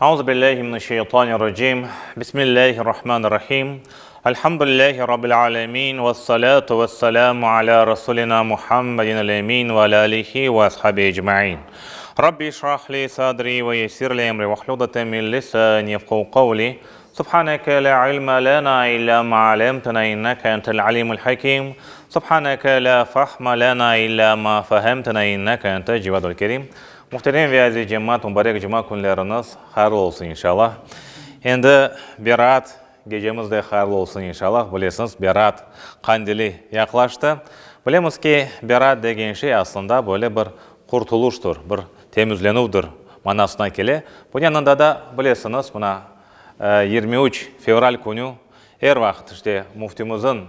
Euzu billahi mineşşeytanirracim. Bismillahirrahmanirrahim. Elhamdülillahi rabbil alemin ve salatu vesselamu ala rasulina Muhammedin el-emin ve ala alihi ve ashabihi ecmain. Rabbi işrah li sadri ve yessir li emri ve hlul udeten min lisani yefkahu kavli. Subhaneke la ilme lena illa ma alemtena inneke entel alimul hakim. Subhaneke la fahme lena illa ma fehemtena inneke entel cevadul kerim. Muhterem ve aziz cemaat, mubarek cuma künleriñiz hayırlı olsun inşallah. Endi Berat gecemiz de hayırlı olsun inşallah. Bilesiñiz, Berat qandili yaqlaştı. Bilemiz ki, Berat degen şey aslında böyle bir qurtuluştır, bir temizlenüvdir manasına kele. Bunıñ yanında da, bilesiñiz, mına 23 fevral künü er vaqıt işte müftimizin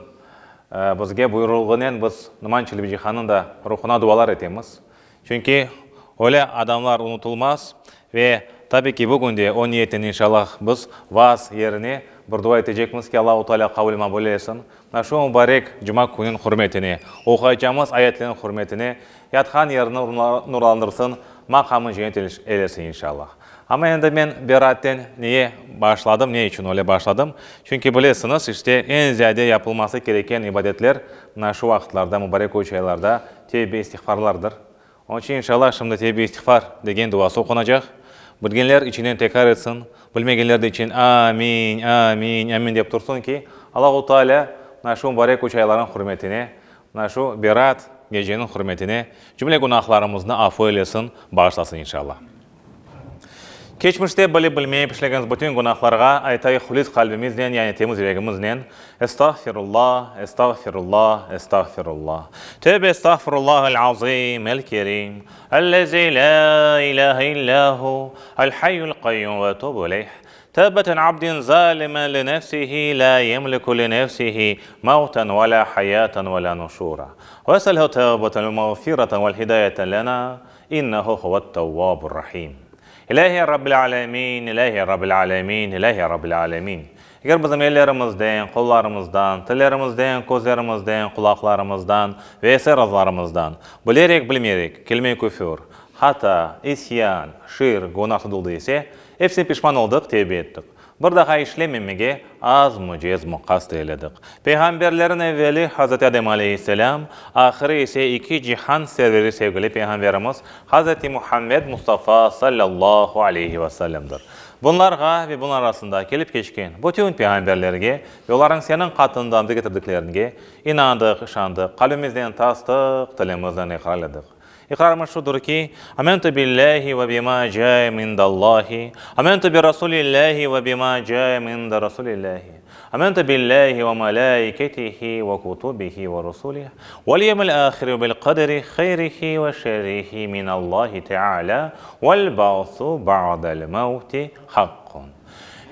bizge buyurığınen biz Numan Çelebicihannıñ da ruhuna dualar etemiz. Çünki öyle adamlar unutılmaz ve tabi ki bugün de o niyetnen inşallah biz vaaz yerine bir dua etecekmiz ki Allahu Teala qabul mabul eylesin. Mına şu mubarek cuma kününiñ hürmetine, oquyacağımız ayetlerniñ hürmetine yatqan yerini nurlandırsın, maqamını cennet eylesin inşallah. Amma endi men Beratten neye başladım, ne içün öyle başladım? Çünki bilesiñiz, işte eñ ziyade yapılması kereken ibadetler mına şu vaqıtlarda, mubarek üç aylarda tevbe istiğfarlardır. Onıñ içün inşallah şimdi tevbe istiğfar degen duası oqunacaq. Bilgenler içinden tekrar etsin, bilmegenler de içinden Amin, amin, amin dep tursun ki, Allahu Teala mına şu mubarek üç aylarnıñ hürmetine, mına şu Berat geceniñ hürmetine cümle günahlarımıznı afu eylesin, bağışlasın inşallah. Keçmişte bilip-bilmeyip işlegeniz bütün günahlarğa aytayıq hulis qalbimiznen, yani temiz yüregimiznen, Estağfirullah, estağfirullah, estağfirullah. Tövbe estağfirullahil azim, el kerim, ellezi la ilahe illa hu, el hayyul qayyum ve etubu ileyh. Tevbeten abdin zalimen li nefsihi la yemliku li nefsihi mevten ve la hayaten ve la nuşura. Ve eselhu tevbeten ve mağfireten vel hidayeten lena, İnnehu huvet-tevvabur-rahim. İlahi Rabbil alemin, İlahi Rabbil alemin, İlahi Rabbil alemin. Eger bizim ellerimizden, qollarımızdan, tillerimizden, közlerimizden, qulaqlarımızdan ve sair azlarımızdan, bilerek, bilmeyerek, kelime-i küfür, hata, isyan, şirk, günah tutuldı ise, hepsine pişman oldıq, tevbe ettik. Bir daha işlememege azm-ı cezm-i qast eyledik. Peyğamberlerin evveli Hazreti Adem aleyhisselâm, ahırı ise iki cihan serveri sevgili Peyğamberimiz Hazreti Muhammed Mustafa sallallahu aleyhi ve sellemdir. Bunlarğa ve bunlar arasında kelip keçken bütün peyğamberlerge ve olarnıñ seniñ qatından bize ketirdikleringe inandıq, işandıq, qalbimizden tasdıq, tilimizden iqrar eyledik. İqrarımız şudur ki, Amentu billahi ve bima cae min indallahi, amentu bi rasulillahi ve bima cae min inda rasulillahi, amentu billahi ve malaiketihi ve kutubihi ve rusulihi, vel yevmil ahiri ve bil qaderi hayrihi ve şerrihi min Allahi teala vel ba'su ba'del mevti haqqun.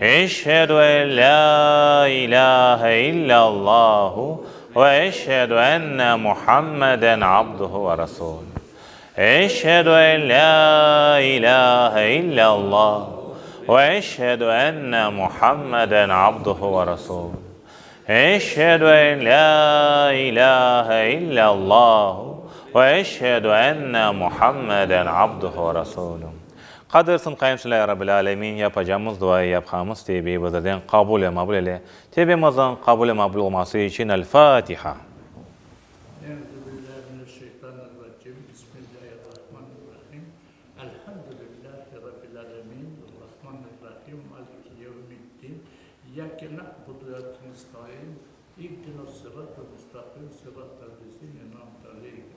Eşhedü en la ilahe illallahu ve eşhedü enne Muhammeden abduhu ve rasuluh. Eşhedü en la ilahe illallah ve eşhedü enne Muhammeden abduhu ve rasuluh. Eşhedü en la ilahe illallah ve eşhedü enne Muhammeden abduhu ve rasuluh. Qadirsiñ, Qayyumsıñ, ya Rabbil Alemin, yapacağımız duayı, yapqanımız tevbeyi bizlerden qabul ve mabul eyle. Tevbemizniñ qabul ve mabul olması içün El-Fatiha. Euzubillahimineşşeytanirracim, Bismillahirrahmanirrahim, Elhamdülillahi Rabbil alemin, Errahmanirrahim, Maliki yevmiddin, İyyake na'budu ve iyyake nestaîn, İhdinas sıratal müstakim, sıratal lezîne en'amte aleyhim,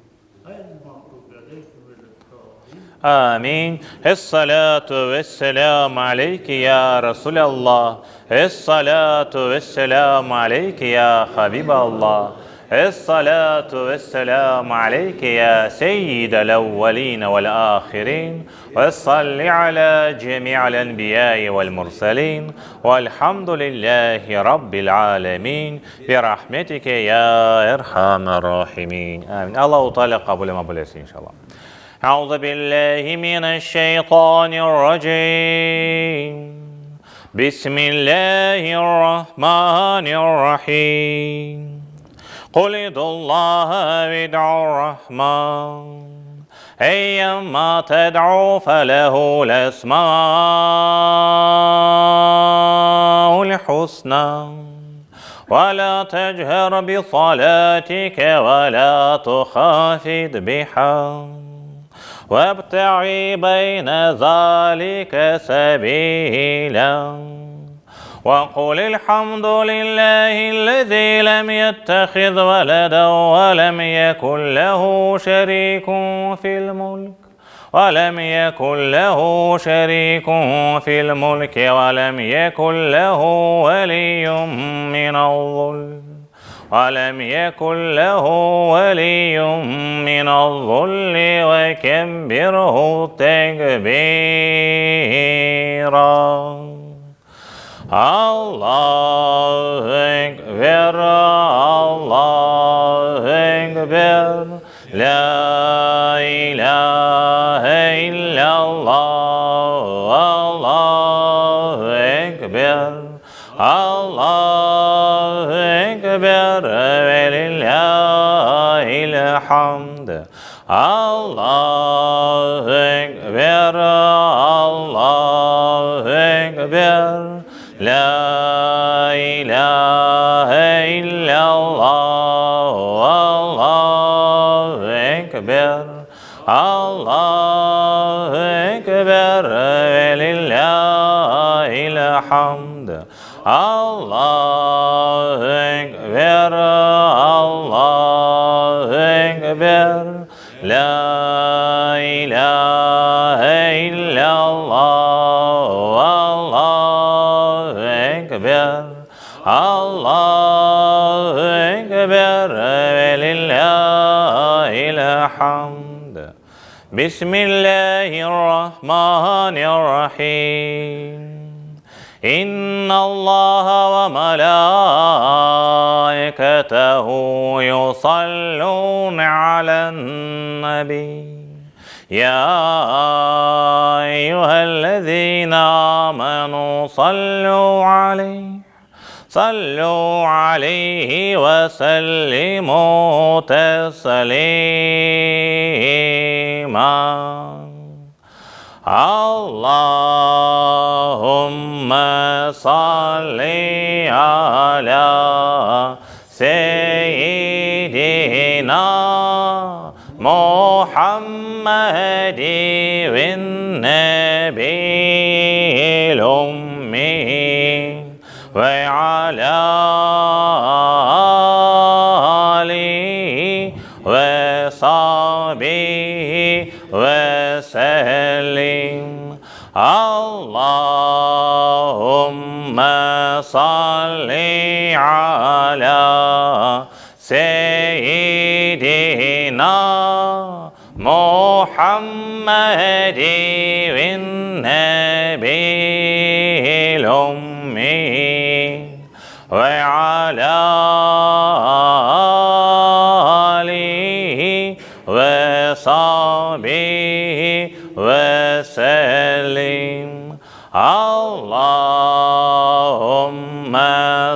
gayril mağdubi aleyhim veleddâllîn. Amin. Es-salâtu ves-selâmu aleyke ya Resulallah, Es-salâtu ves-selâmu aleyke ya Habiballah, Es-salâtu ves-selâmu aleyke ya seyyidel evvelîne vel-âhirîn, ve-salli alâ cemî'il enbiyâi vel-murselîn, velhamdülillâhi rabbil âlemîn, bi rahmetike ya erhamer râhimîn. Amin. Allahu Teala qabul ve mabul etsin inşallah. Euzu billahi mineşşeytanirracim. Bismillahirrahmanirrahim. Qul idullaha ev id'urrahman. Eyyamma ted'u felehul esmaul husna. Ve la techer bi salatike ve la tuhafit biha. Vebteği beyne zalike sebila. Ve qulil hamdu lillâhi'llezî lem yettehiz veleden ve lem yekun lehu şerîkun fil mulk ve lem yekun lehu şerîkun fil mulki ve lem yekun lehu veliyyun minez-zulm ve lem yekun lehu veliyyun minez-zulli ve kebbirhu tekbira. Allahu ekber, Allahu ekber, lâ ilâhe illallah, Allahu ekber, Allahu ekber, ve lillâhil hamd. Allahu ekber, Allahu ekber, lâ ilâhe illallah, Allahu ekber, Allahu ekber, ve lillâhil hamd. Allahu ekber, Allahu ekber, lâ ilâhe illallah, Allahu ekber, Allahu ekber, ve lillâhil hamd. Bismillâhirrahmanirrahim. İnnallâhe ve melâiketehu yusallûne alen-nebî. Ya eyyühellezîne âmenû sallû aleyh, sallû aleyhi ve sellimû teslîmâ. Allahümme salli ala seyyidina Muhammedi nebiyil ummi ve ala alihi ve sahbihi ve sellim. Allahümme salli ala seyyidina Muhammedi nebiyil ummi ve ala alihi ve sahbihi ve sellim. Allahümme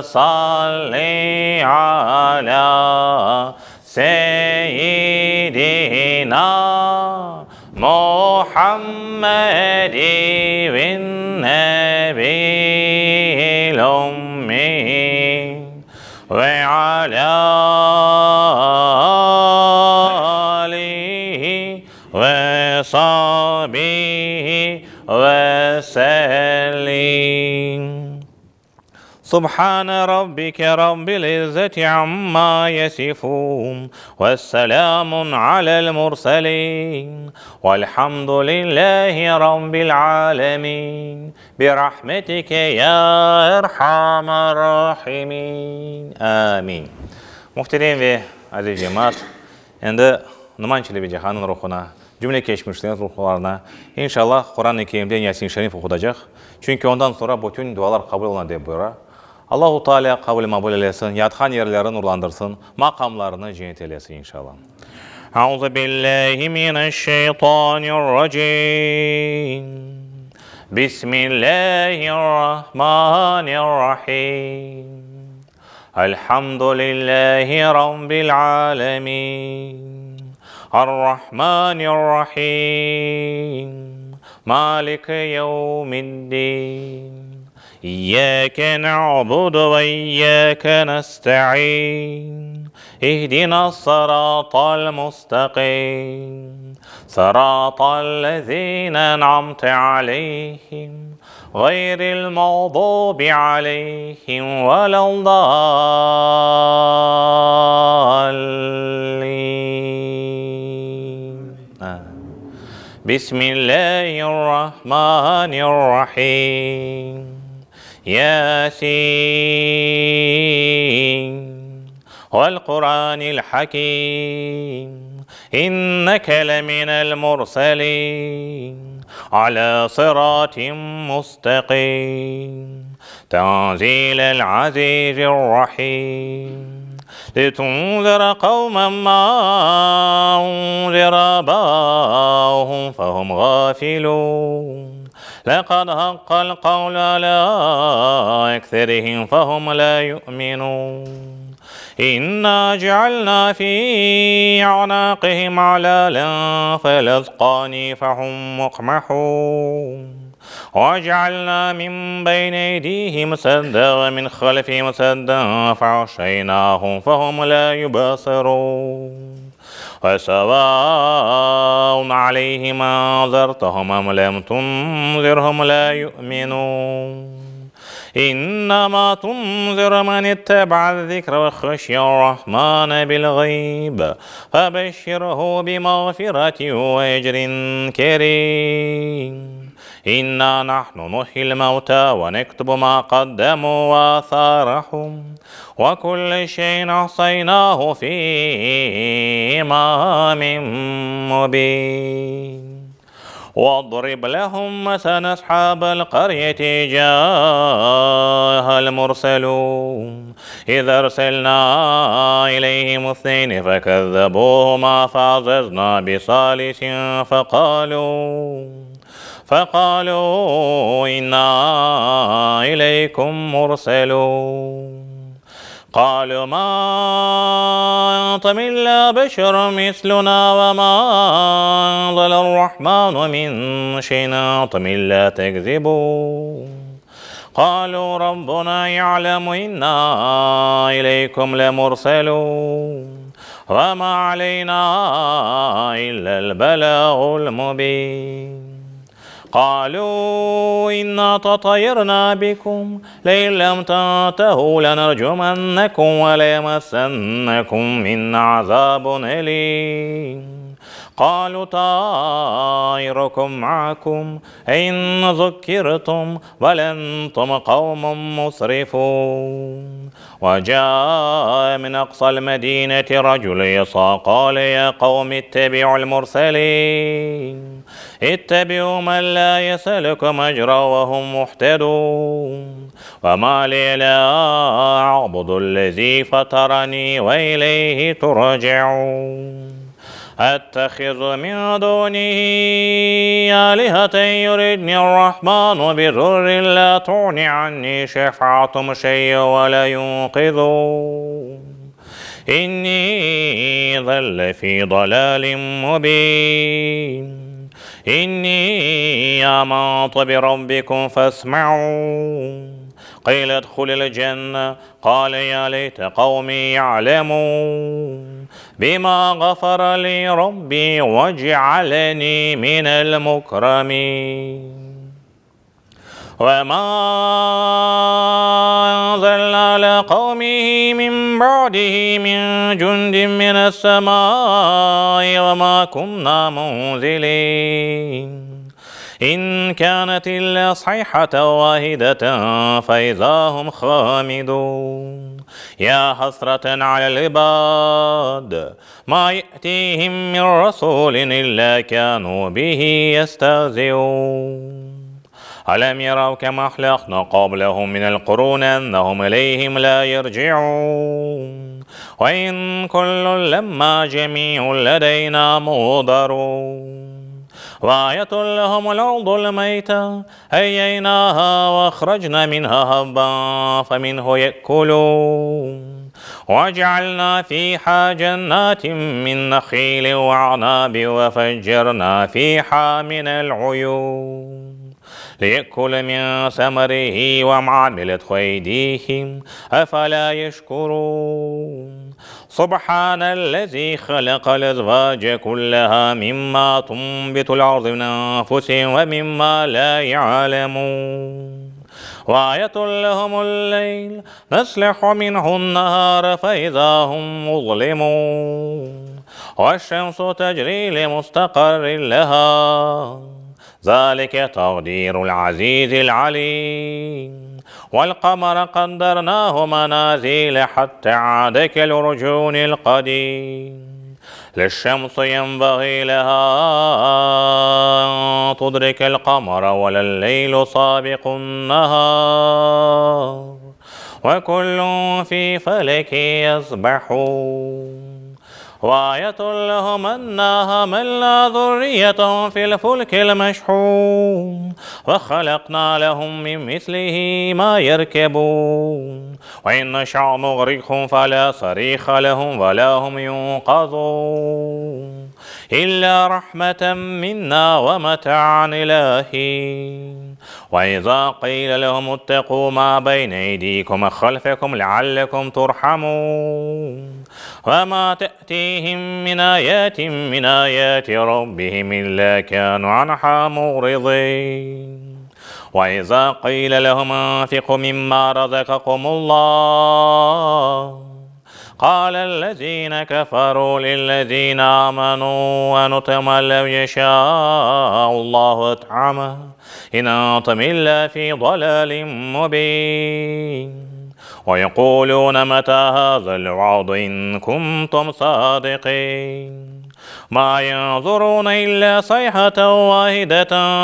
salli ala seyyidina Muhammedi nebiyil ummi ve ala alihi ve sahbihi ve sellim. Subhane rabbike rabbil izzeti amma yasifun ve selamun alel murselin velhamdülillahi rabbil alemin. Bi rahmetike ya erhamer rahimin. Amin. Muhterem ve aziz cemaat, endi Numan Çelebi Cihannıñ ruhuna, cümle keçmişlerniñ ruhlarına, inşallah, Quran-ı Kerimden Yasin Şerif oqutacaq. Çünki ondan soñra bütün dualar qabul oluna dep buyura. Allahu Teala qabul mabul eylesin, yatqan yerlerini nurlandırsın, maqamlarını cennet eylesin inşallah. Auzu billahi mineşşeytanirracim. Bismillahirrahmanirrahim. Elhamdülillahi rabbil alemin. Ar-Rahmanir-Rahim. Maliki yevmiddin. İyyâke na'budu ve iyyâke nesta'in. İhdinas-sıratal mustaqim. Sıratal lezîne en'amte aleyhim. Ğayril mağdubi aleyhim velel-dâllîn. Bismillâhirrahmanirrahim. Yâsîn. Vel-Kur'ânil hakîm. İnneke leminel murselîn. Alâ sıratin mustaqîm. Tenzîlel azîzir-rahîm. Litunzira qavmen mâ unzira âbâuhum fehum gâfilûn. Lekad haqqal kavlu alâ ekserihim fehum lâ yu'minûn. İnnâ cealnâ fî a'nâqihim alâlen fel-azqâni fehum mukmehûn. Ve cealnâ min beyni eydîhim sedden ve min halfihim sedden feğşeynâhum fehum lâ yubsirûn. Ve sevâun aleyhim enzertehum em lem tunzirhum lâ yu'minûn. İnnemâ tunziru men ittebe'az-zikre ve haşiyer-rahmâne bil-gayb. Febeşşirhu bimağfiretin ve ecrin kerîm. İnna nahnu nuhyil mevtâ ve nektubu mâ qaddemû ve âthârahum ve kulle şeyin ahsaynâhu fî imâmin mubîn. Vadrib lehum meselen ashabel qaryeti câhel murselûn. İz erselnâ ileyhim ithneyni fekezzebûhumâ feazeznâ bisâlisin feqâlû feqâlû innâ ileykum murselûn. Qâlû mâ ente illâ beşerun mislunâ ve mâ enzeler-rahmânu min şeyin entum illâ tekzibûn. Qâlû rabbunâ ya'lemu innâ ileykum lemurselûn. Ve mâ aleynâ illel belâgul mubîn. Qâlû innâ tatayyarnâ bikum lein lem tentehû lenercumennekum ve leyemessennekum minnâ azâbun elîm. Qâlû tâirukum ma'akum in zukkirtum bel entum kavmun musrifûn. Ve câe min aqsal medîneti racülun yes'â qâle yâ kavmi ittebi'ul murselîn. İttebi'û men lâ yes'elukum ecran ve hum muhtedûn. Ve mâ lî lâ a'budu'llezî fataranî ve ileyhi turcaûn. Ettehizu min dûnihi âliheten yuridni'r-rahmânu bidurrin lâ tuğni annî şefâatuhum şey'en ve lâ yunqizûn. İnnî izen lefî dalâlin mubîn. İnnî âmentu bi rabbikum fesme'ûn. Qîle udhulil cenne. Qâle yâ leyte kavmî ya'lemûn. Bimâ gafara lî rabbî ve cealenî minel mukramîn. Ve mâ enzelnâ alâ kavmihi min ba'dihi min cundin mines-semâi ve mâ kunnâ munzilîn. İn kânet illâ sayhaten vâhideten feizâ hum hâmidûn. Yâ hasreten alel ibâd. Mâ ye'tîhim min rasûlin illâ kânû bihi yestehzi'ûn. Elem yerav kemâ ahlaknâ qablehum minel kurûn ennehum ileyhim lâ yerci'ûn. Ve in kullun lemmâ cemî'un ledeynâ muhdarûn. Ve âyetun lehumul ardul meyte ehyeynâhâ ve ahracnâ minhâ habban feminhu ye'kulûn. وجعلنا فيها جنات من نخيل وأعناب وفجرنا فيها من العيون ليأكل من ثمره وما عملته أيديهم أفلا يشكرون سبحان الذي خلق الأزواج كلها مما تنبت الأرض من أنفسهم ومما لا يعلمون وآية لهم الليل نسلخ منه النهار فإذا هم مظلمون والشمس تجري لمستقر لها ذلك تقدير العزيز العليم والقمر قدرناه منازل حتى عاد كالعرجون القديم لا الشمس ينبغي لها أن تدرك القمر ولا الليل سابق النهار وكل في فلك يسبحون وآية لهم أنا حملنا ذريتهم في الفلك المشحون وخلقنا لهم من مثله ما يركبون وإن نشأ نغرقهم فلا صريخ لهم ولا هم ينقذون إلا رحمة منا ومتاعا إلى حين وإذا قيل لهم اتقوا ما بين أيديكم وخلفكم لعلكم ترحمون وما تأتيهم من آيات من آيات ربهم إلا كانوا عنها معرضين وإذا قيل لهم أنفقوا مما رزقكم الله قال الذين كفروا للذين آمنوا أنطعم من لو يشاء الله أطعمه إن أنتم إلا في ضلال مبين ويقولون متى هذا الوعد إن كنتم صادقين ما ينظرون إلا صيحة واحدة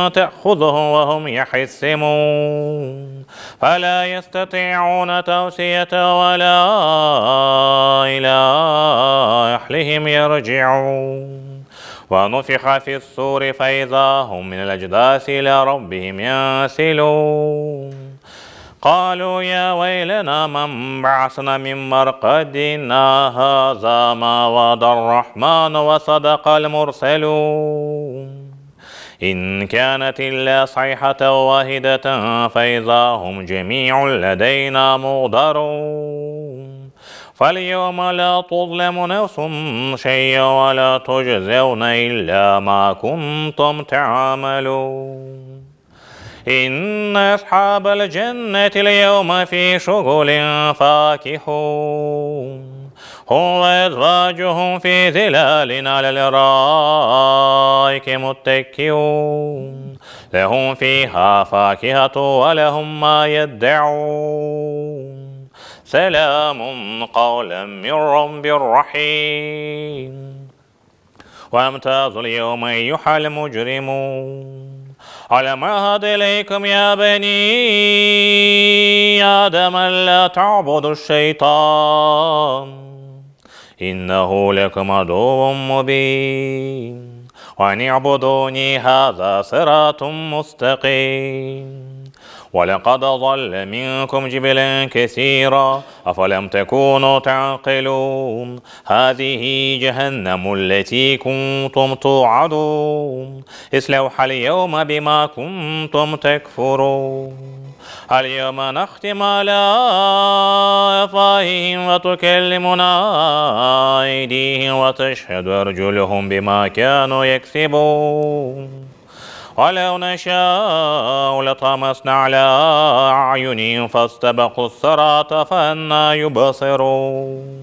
تأخذهم وهم يخصمون فلا يستطيعون توصية ولا إلى أهلهم يرجعون ونفخ في الصور فإذا هم من الأجداث إلى ربهم ينسلون قالوا يا ويلنا من بعثنا من مرقدنا هذا ما وعد الرحمن وصدق المرسلون إن كانت إلا صيحة واحدة فإذا هم جميع لدينا محضرون فاليوم لا تظلم نفس شيئا ولا تجزون إلا ما كنتم تعملون إن أصحاب الجنة اليوم في شغل فاكهون هم وأزواجهم في ظلال على الأرائك متكئون لهم فيها فاكهة ولهم ما يدعون سلام قولا من رب رحيم وامتازوا اليوم أيها المجرمون ألم أعهد إليكم يا بني آدم ألا تعبدوا الشيطان إنه لكم عدو مبين وأن اعبدوني هذا صراط مستقيم ولقد ضل منكم جبلا كثيرا أفلم تكونوا تعقلون هذه جهنم التي كنتم توعدون اصلوها اليوم بما كنتم تكفرون اليوم نختم على أفواههم وتكلمنا أيديهم وتشهد أرجلهم بما كانوا يكسبون ولو نشاء لطمسنا على أعينهم فاستبقوا الصراط فأنى يبصرون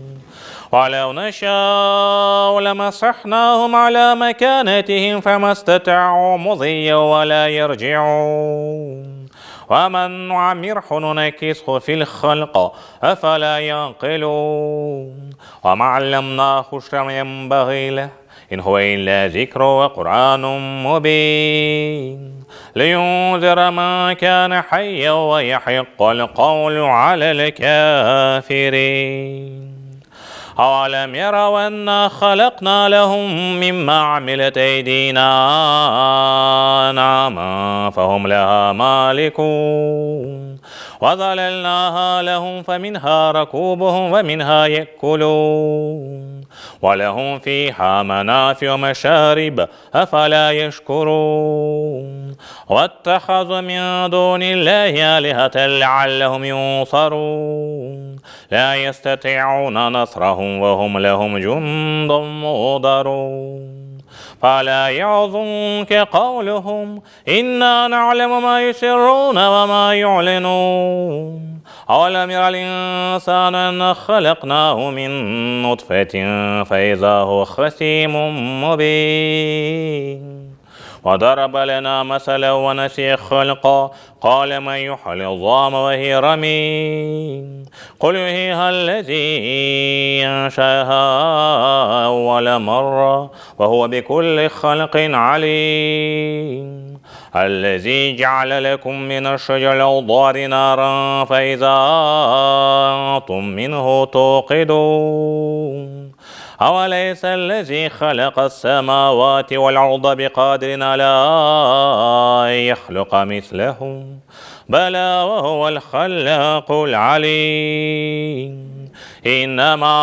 ولو نشاء لمسحناهم على مكانتهم فما استطاعوا مضيا ولا يرجعون ومن نعمره ننكسه في الخلق أفلا يعقلون وما علمناه الشعر ينبغي له إن هو إلا ذكر وقرآن مبين لينذر من كان حيا ويحق القول على الكافرين أولم يروا أنا خلقنا لهم مما عملت أيدينا أنعاما فهم لها مالكون. وذللناها لهم فمنها ركوبهم ومنها يأكلون ولهم فيها منافع ومشارب أفلا يشكرون واتخذوا من دون الله آلهة لعلهم ينصرون لا يستطيعون نصرهم وهم لهم جند محضرون فلا يحزنك قولهم إنا نعلم ما يسرون وما يعلنون أولم ير الإنسان أنا خلقناه من نطفة فإذا هو خصيم مبين وضرب لنا مثلا ونسي خلقا قال من يحيي العظام وهي رميم قل يحييها الذي أنشأها أول مرة وهو بكل خلق عليم الذي جعل لكم من الشجر الأخضر نارا فإذا أنتم منه توقدون أوليس الذي خلق السماوات والأرض بقادر على أن يخلق مثلهم بلى وهو الخلاق العليم إنما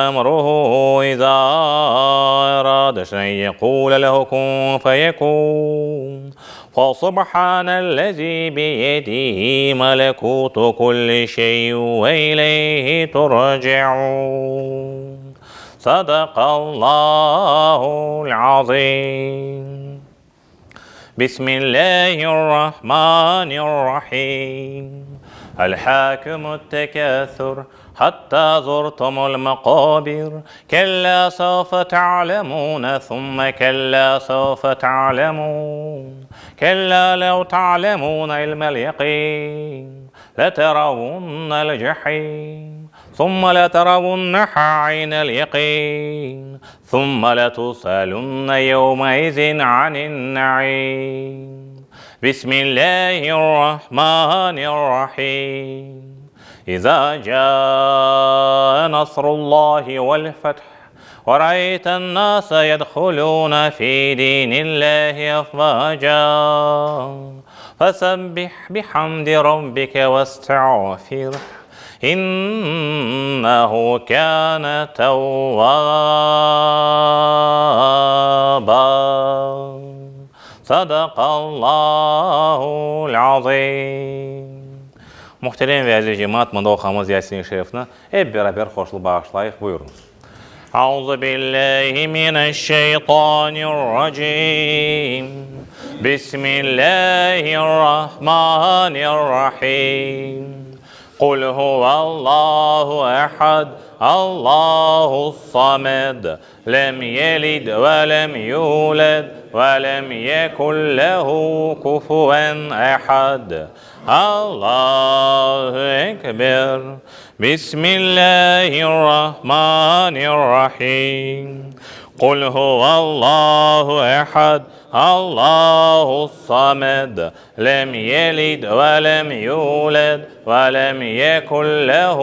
أمره إذا أراد شيئا يقول له كن فيكون فسبحان الذي بيده ملكوت كل شيء وإليه ترجعون صدق الله العظيم بسم الله الرحمن الرحيم ألهاكم التكاثر حتى زرتم المقابر كلا سوف تعلمون ثم كلا سوف تعلمون كلا لو تعلمون علم اليقين لترون الجحيم ثم لترونها عين اليقين ثم لتسألن يومئذ عن النعيم بسم الله الرحمن الرحيم إذا جاء نصر الله والفتح ورأيت الناس يدخلون في دين الله أفواجا فسبح بحمد ربك واستغفره إنه كان توابا صدق الله العظيم Muhterem ve aziz cemaat, mında oquğanımız Yasin-i Şerifni ep beraber qoşulıp bağışlayıq, buyurıñız. أعوذ بالله من الشيطان الرجيم بسم الله الرحمن الرحيم قل هو الله أحد الله الصمد لم يلد ولم يولد ولم يكن له كفوا أحد الله أكبر بسم الله الرحمن الرحيم قل هو الله أحد الله الصمد لم يلد ولم يولد ولم يكن له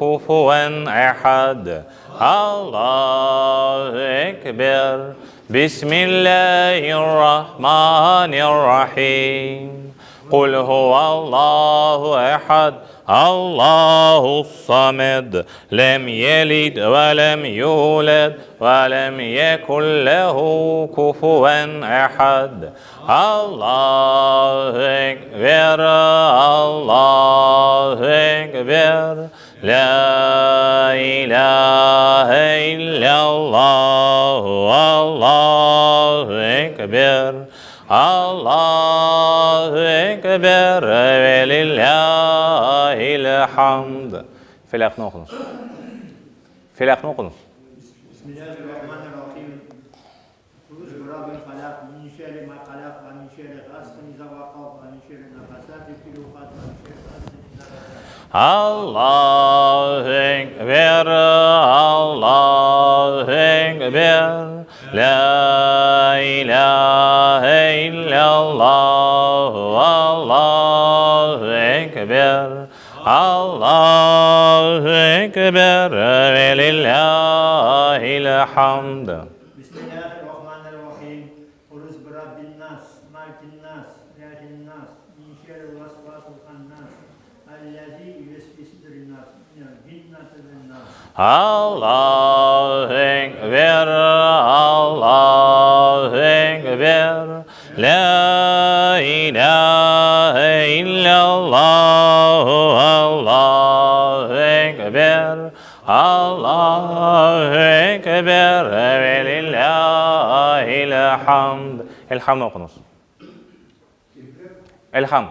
كفوا أحد الله أكبر بسم الله الرحمن الرحيم قل هو الله أحد الله الصمد لم يلد ولم يولد ولم يكن له كفوا أحد الله أكبر الله أكبر لا إله إلا الله الله أكبر الله أكبر ولله الحمد Felâqnı oquñız. Felâqnı oquñız. بسم الله الرحمن الرحيم. قل أعوذ برب الفلق من شر ما خلق ومن شر غاسق إذا وقب ومن شر النفاثات في العقد ومن شر حاسد إذا حسد. الله أكبر الله أكبر لا إله إلا الله الله أكبر الله أكبر ولله الحمد بسم الله الرحمن الرحيم. قل أعوذ برب الناس. Malikin-nas, İlâhin-nas, min şerril vasvasil hannas, ellezî yüvesvisu fî sudurin-nas, minel cinneti ven-nas. Allahu ekber, Allahu ekber, Lâ ilâhe illallahu, Allahu ekber, Allahu ekber, ve lillâhil hamd. Elhamnı oquñız. Elham.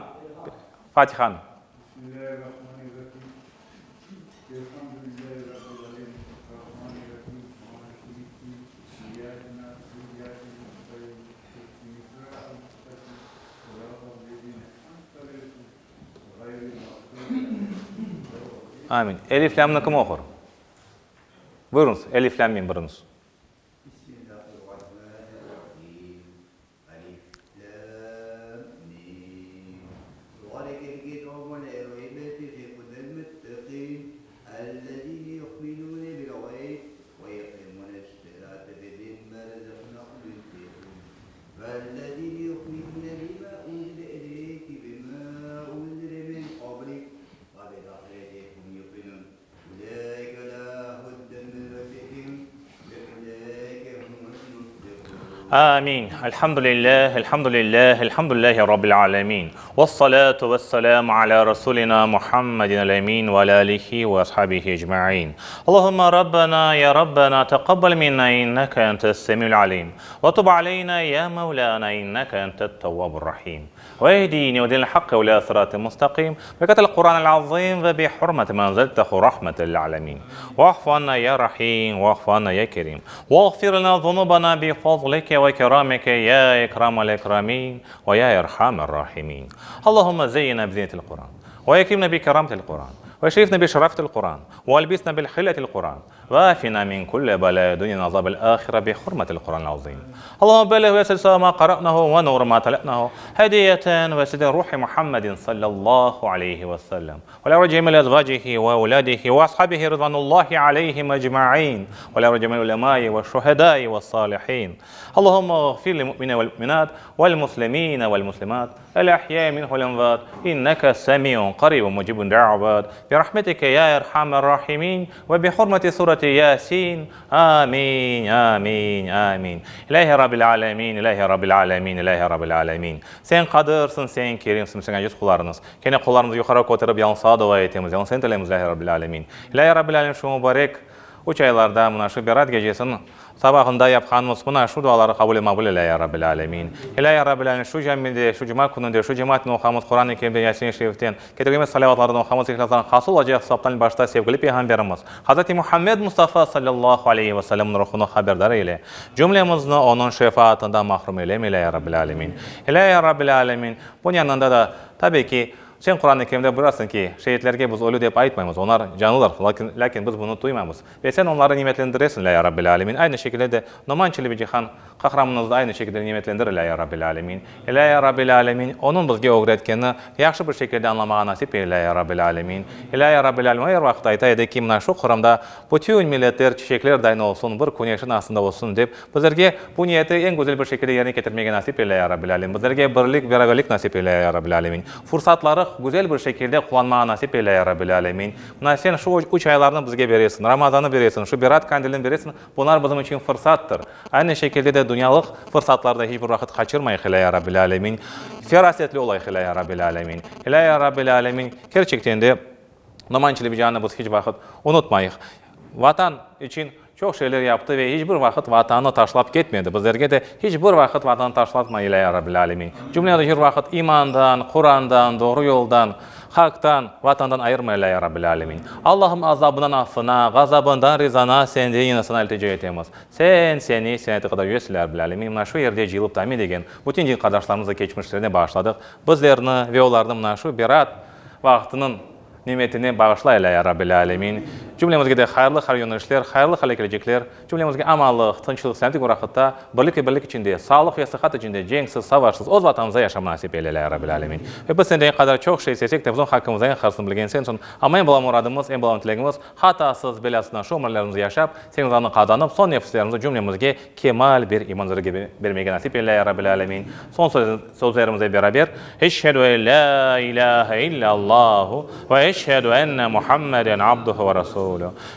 Fatihanı. Amin. Elif, lâmnı kim oqur? Buyurıñız, Elif, lâm, mim, buyurıñız. Amin. Elhamdülillah, elhamdülillah, elhamdülillahi Rabbil alemin. Vessalatu vesselamu ala Rasulina Muhammedin el-emin ve ala alihi ve ashabihi ecmain. Allahumma Rabbena ya Rabbena teqabbal minna inneke entes semiul alim. Ve tub aleyna ya Mevlana inneke entet tevvabur rahim. Vehdini ve dinil haqqi ve ila sıratı mustaqim. Bereketil Quranil azim ve bi hurmeti ma enzeltehu rahmeten lil alemin. Va'fu anna ya Rahim, va'fu anna ya Kerim. Vaghfir lana zunubana bi fadlike ve keramike ya ekramal ekramin ve ya erhamer rahimin. Allahumma zeyyina bi zinetil Quran ve ekrimna bi kerametil Quran ve şerifna bi şerafetil Quran ve albisna bil hiletil Quran ve afina min kulli belâ dünya ve azabil ahire bi hurmetil Quranil azim. Allahumma belligh ve sil ma qara'nahu ve nur ma tala'nahu hediyeten ve siden ruhi Muhammedin sallallahu aleyhi ve sellem. Ve la cemil ezvacihi ve evladihi ve ashabihi rıdvanullahi aleyhim ecma'in. Ve la cemil ulemai ve şuhedai ve salihin. Allahumma ğfir lil mu'mine vel mu'minat vel muslimine vel muslimat el ahyai minhum vel emvat inneke semiun qaribun mucibun da'avat bi rahmetike ya erhamer rahimin ve bi hurmeti sureti Yasin. Amin, amin, amin. İlahi Rabbil alemin, İlahi Rabbil alemin, İlahi Rabbil alemin. Sen qadırsıñ, sen kerimsiñ, sen aciz qullarıñız. Kene qollarımızı yuqarı köterip, yalıñız Saña dua etemiz, yalıñız Seni tileymiz, İlahi Rabbil alemin. İlahi Rabbil alemin, şu mubarek üç aylarda, mına şu Berat gecesiniñ sabahında yapqanımız mına şu duaları qabul ve maqbul eyle, ya Rabbil alemin. İlahi Rabbil alemin, şu camide, şu cuma kününde, şu cemaatnen oquğanımız Quran-ı Kerimden, Yasin-i Şeriften, ketirgenimiz salâvatlardan, oquğanımız İhlâslardan hasıl olacaq sevaptan başta sevgili Peyğamberimiz, Hazreti Muhammed Mustafa salâllahu aleyhi ve sellemniñ ruhunı haberdar eyle. Cümlemizni onıñ şefaatından mahrum eyleme, İlahi Rabbil alemin. İlahi Rabbil alemin, bunıñ yanında da, tabiy ki, Sen Quran-ı Kerimde buyurasıñ ki, şehitlerge biz ölü dep aytmaymız, onlar canlıdır, lâkin, lâkin biz bunı duymaymız. Ve Sen onları nimetlendiresiñ, ya Rabbil Alemin. Aynı şekilde de Noman Çelebicihan qahramanımıznı da aynı şekilde nimetlendir, ya Rabbil Alemin. Ya Rabbil Alemin, onıñ bizge ögretkenini yahşı bir şekilde añlamağa nasip eyle, ya Rabbil Alemin. Ya Rabbil Alemin, o er vaqıt ayta edi ki, mına şu Qırımda bütün milletler çiçekler dayın olsun, bir küneşniñ astında olsun dep, Bizlerge bu niyeti eñ güzel bir şekilde yerine ketirmege nasip eyle, ya Rabbil Alemin. Bizlerge birlik, beraberlik nasip eyle, ya Rabbil Alemin. Fursatları güzel bir şekilde qullanmağa nasip eyle, ya Rabbil Alemin. Mına Sen şu üç aylarnı bizge beresiñ, Ramazannı beresiñ, şu Berat kandilini beresiñ, bunlar bizim içün fırsattır. Aynı şekilde de dünyalıq fırsatlarnı hiç bir vaqıt qaçırmayıq, eyle, ya Rabbil Alemin. Ferasetli olayıq, eyle, ya Rabbil Alemin. Eyle, ya Rabbil Alemin, kerçekten de Noman Çelebicihan'nı biz hiç vaqıt unutmayıq. Vatan içün çoq şeyler yaptı ve hiç bir vaqıt Vatanını taşlap ketmedi. Bizlerge de hiç bir vaqıt Vatanı taşlatma, İlâhi Rabbil Âlemin. Cümlemizni her vaqıt imandan, Qurandan, doğru yoldan, Haqtan, Vatandan ayırma, İlâhi Rabbil Âlemin. Allahım azabından affına, ğazabından rizana Senden yine Saña iltica etemiz. Sen, Seni, Sen aytı qadar yücesin, İlâhi Rabbil Âlemin. Mına şu yerde cıyılıp da amin degen bütün din qardaşlarımıznı keçmişlerine bağışladıq. Bizlerni ve olarnı mına şu Berat vaqtınıñ nimetine bağışla, İlâhi Rabbil Âlemin. Cümlemizge de hayırlı hayırlı yönelişler, hayırlı hayırlı kelecekler, cümlemizge amanlıq, tınçlıq, selâmetlik bir vaqıtta, birlik ve birlik içinde, sağlıq ve sıhhat içinde, cenksiz, savaşsız öz Vatanımızda yaşamaq nasip eyle, ya Rabbil Alemin. Ve biz senden ne qadar çoq şey istesek de, bizim hakkımızda eñ hayırlısını bilgen sensiñ. Amma eñ bala muradımız, eñ bala tilegimiz, hatasız, belâsızdan şu ömürlerimizni yaşap, seniñ rızanı qazanıp, soñ nefislerimizni cümlemizge kemal bir iman üzere bermege nasip eyle, ya Rabbil Alemin. Soñ sözlerimizle beraber, Eşhedü en lâ ilâhe illallahu ve eşhedü enne Muhammeden abduhu ve rasuluh.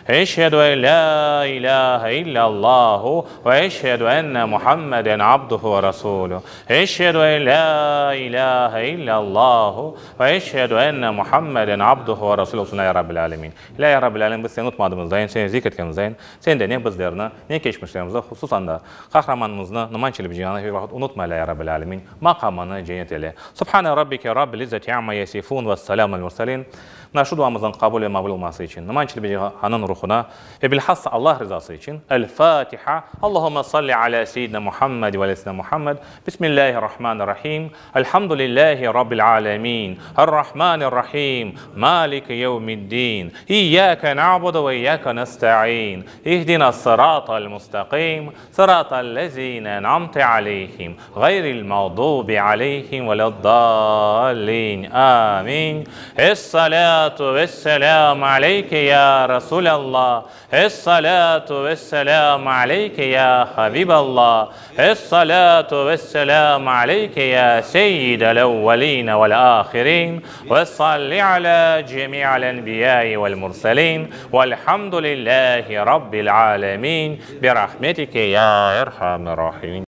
Eşhedü en lâ ilâhe illallahu ve eşhedü enne Muhammeden abduhu ve rasuluh. Eşhedü en lâ ilâhe illallahu ve eşhedü enne Muhammeden abduhu ve rasuluh olsun, ya Rabbil Alemin. İlâ ya Rabbil Alemin, biz Seni unutmadığımız dayın, Seni zikr etkenimiz dayın, Sen de ne bizlerni, ne keçmişlerimizni, hususan da qahramanımıznı Numan Çelebicihan'ı hiç vaqıt unutma, ilâ ya Rabbil Alemin, maqamını cennet eyle. Subhane Rabbike Rabbil İzzeti amma yasifun ve selamun alel murselin. Mına şu duamıznıñ qabul ve maqbul olması içün, Numan Çelebicihan'nıñ ruhuna ve bilhassa Allah rızası içün, El Fatiha, Allahümme salli ala seyyidina Muhammed ve ala seyyidina Muhammed, Bismillahirrahmanirrahim, Elhamdülillahi Rabbil alemin, Errahmanirrahim, Maliki yevmiddin, İyyâke na'budu ve iyyâke nesta'in, İhdinas-sıratal mustaqim, Sıratal-lezîne en'amte aleyhim, Gayril mağdubi aleyhim veled-dâllin. Amin. Es-salâtu ves-selâmu aleyke ya Resulallah, Es-salâtu ves-selâmu aleyke ya Habiballah, Es-salâtu ves-selâmu aleyke ya Seyyidel evvelîne vel-âhirîn, ve-salli alâ cemî'il enbiyâi vel-murselîn, velhamdülillâhi Rabbil âlemîn, bi rahmetike ya erhamer-râhimîn.